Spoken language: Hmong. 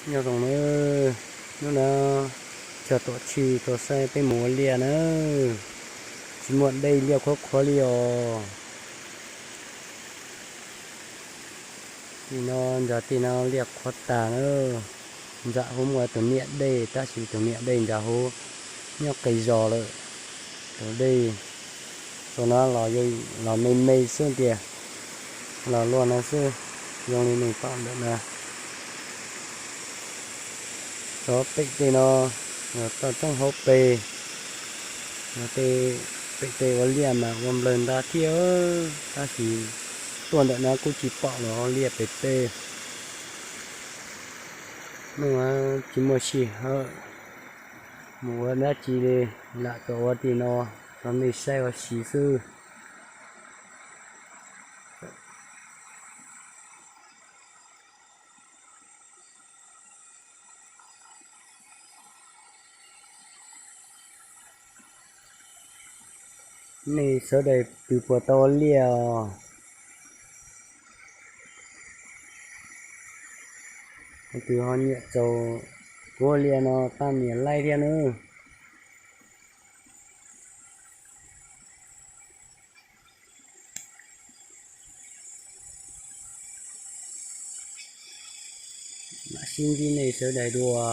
Nyob zoo nawb, hnub no cog tuam tshij tuaj saib peb mus ua liaj nawb. Tsis muaj dej, liaj qhuav qhuav li os. Tim no, nram tim no liaj qhuav tag na. Nram hauv muaj tus niam dej, tab sis tus niam dej nram hauv nyob qis zos lawm. Tus dej txog no los, los me me xwb tiag, los luaj no xwb. Zoo li nej pom ntawm no, txog pem tej no, los toj roob hauv pes, los tej, pem tej ua liaj mas ua nplawg ntag thiab, tab sis tuaj ntawm no kuj tsis pom los liaj pes pes. Hnub no tsis muaj sij hawm mus ua dab tsi li, lam tuaj ua tim no rau nej saib ua si xwb. Nej sawv daws twg puas tau ua liaj os? Twg ho nyiam txaus kuv ua liaj no pab nias like thiab nawb. Mam sib ntsib nej sawv daws dua.